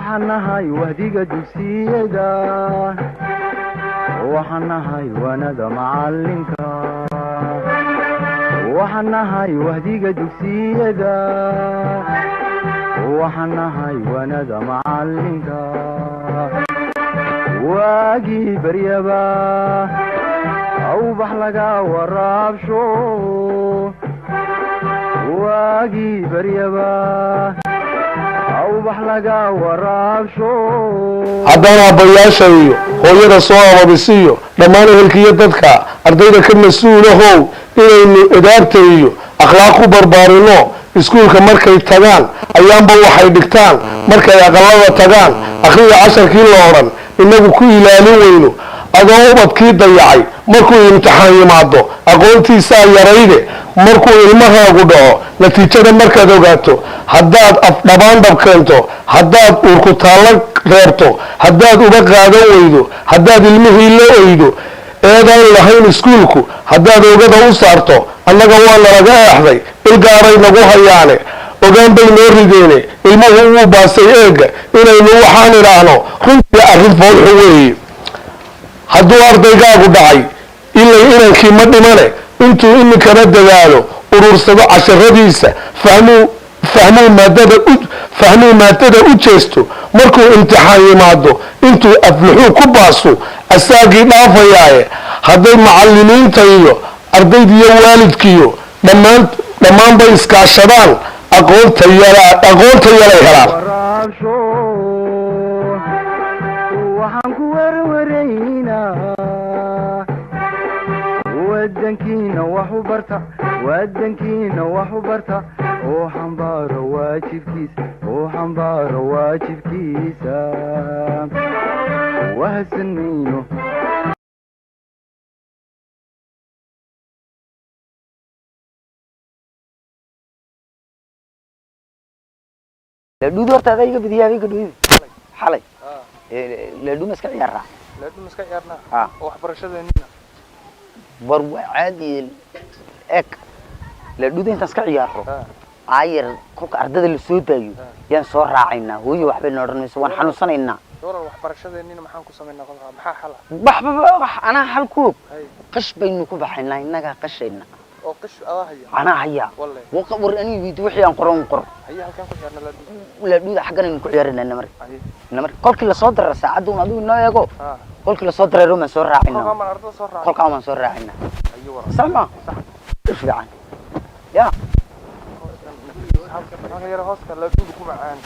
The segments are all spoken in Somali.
Waxaan nahay wahdiga dugsiyada, waxaan nahay waanada macalinka, waxaan nahay wahdiga dugsiyada, waxaan nahay waanada macalinka. Waagii baryaba awbax laga waraabsho, waagii baryaba awbax laga waraabsho. Haddaan aabbayaasha iyo hooyada soo ababisiyo dhammaan ehelkiiyo dadka ardayda ka mas-uulahow, inaynu edaabta iyo akhlaaq ku barbaarino iskuulka markay tagaan, ayaanba waxay dhigtaan markay aqalada tagaan, akhriya casharkii la odhan, inagu ku ilaalin weyno. Adoo ubadkii dayacay, markuu imtixaan yimaado aqoontiisaa yarayde. Markuu ilmahaagu dhaco, natiijada markaad ogaato, haddaad afdhabaandhab keento, haddaad uurkutaallo reebto, haddaad uga qaadan weydo, haddaad ilmihii la oydo eedaan lahayn iskuulku, haddaad oogada u saarto, annaga waa nalaga eexday, ilgaaray nagu hayaane, ogaan bay noo rideene, ilmuhu wuu baasay eegga, inaynu waxaan idhaahno runtii arrin foolxu weeye. Hadduu ardaygaagu dhacay, ilay inankii ma dhimane, intuu iminkana dadaalo, urursado casharadiisa, fahmuu maadada u fahmuu maadada u jeesto, markuu imtixaan yimaado intuu afluxuu ku baaso, asaagii dhaafayaaye. Hadday macalimiinta iyo ardaydiiyo waalidkiyo dhammaan dhammaanbay iskaashadaan, aqoonta yala aqoonta yalay helaan. Waraabsho, waxaan ku werwaraynaa wadankiina wax u barta, wadankiina wax u barta, oo xambaaro waajibkiisa, oo xambaaro waajibkiisa. Wahadsan mayno. Laadhuuda horta adaa iga badiyaa habeenka dhuuda xalay. Laadhuu ma iska ciyaaraa? Laadhuu ma iska ciyaarnaa? Ah. Oo waxbarashadeenina? War waa caadi, eg laadhuuda intaan iska ciyaaro aayar, kolka ardada la soo daayo yaan soo raacaynaa. Hooyo waxbay na odhan mayso, waan xanuunsanaynaa. Warar, waxbarashadeenina maxaan ku samaynaa qolka? Maxaa xal ah? Waxbaba wax anaa xal ku og. Hay. Qash baynu ku baxaynaa, innagaa qashayna. Oo qish adaa haya? Anaa hayaa. Walle. War aniga weydi wixii aan qoran qor. Haye, halkaan ku ciyaarna laadhuu? Laadhuuda xaggan aynu ku ciyaaraynaa marka. Haye. Marka kolkii lasoo darara saacadda un adigu inoo eego. Kolkii lasoo dareero maan soo kolkaan raacaynaa. Baan ardada soo raacay. Kolkaan waan soo raacaynaa. Haye warar. Sax ma fiican ya? Halkan yara hooska laadhuuda ku macaan,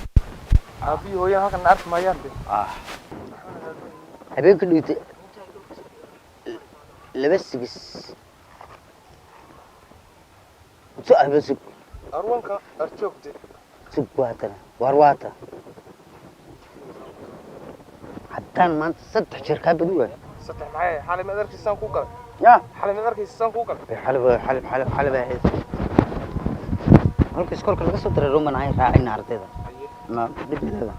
aabbiyi hooyan halkan na arki maayaan de. Ah, habeenka dhigta laba sigis so ahba sug. Arwanka arjoogte. Sug waatana, waar waata haddaan maanta saddex jeer kaa badi waayo. Saddex maxay? Xalay maad arkaysaan kuu galay. Ya. Xalay maad arkaysaan kuu galay. Xalib xalib xalib xalib ahayd halka iskoolka laga soo daray roman ahay raacina ardayda. Haye. Ma dhib leeda?